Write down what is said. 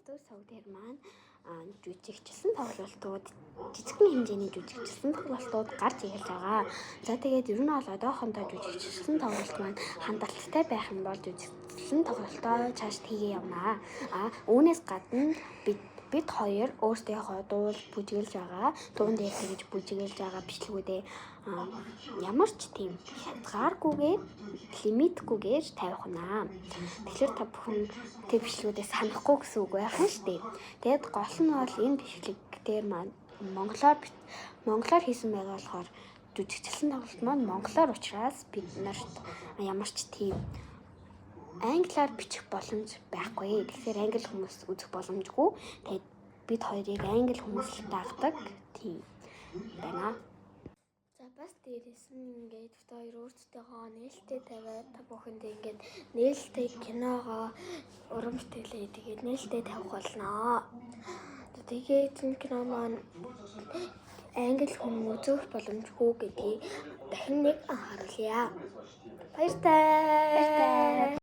Хоёрдугаар суваг дээр маань жүжигчилсэн тоглолтууд, жижигхэн хэмжээний жүжигчилсэн тоглолтууд гарч эхэлж байгаа. За, тэгээд ер нь бол одоохондоо жүжигчилсэн тоглолт маань хангалттай байх юм бол жүжигчилсэн тоглолтоо цааш хийгээ явнаа. Үүнээс гадна бид хоёр өөрсдийнхөө дуул бүжиглэж байгаа, дуун дээр тэгж бүжиглэж байгаа бичлэгүүдээ ямар ч тийм хязгааргүйгээр, лимитгүйгээр тавих наа. Тэгэхээр та бүхэн тэр бичлэгүүдээ санахгүй гэсэн үг байх нь шүү дээ. Тэгээд гол нь бол энэ бичлэг дээр маань монголоор хийсэн байгаа болохоор, жүжигчилсэн тоглолт маань монголоор учраас бид нарт ямар ч тийм англиар бичих боломж байхгүй. Тэгэхээр англи хүмүүс үзэх боломжгүй. Тэгээд бид хоёрыг англи хүмүүс л дагдаг. Тийм байна. За, бас дээрээс нь ингээд бид хоёр өөрсдийнхөө нээлттэй тавиад, та бүхэндээ ингээд нээлттэй киногоо, уран бүтээлээ тэгээд нээлттэй тавих болно. Тэгээд энэ кино маань англи хүн үзэх боломжгүй гэдгийг дахин нэг анхааруулъя. Баяртай. Баяртай.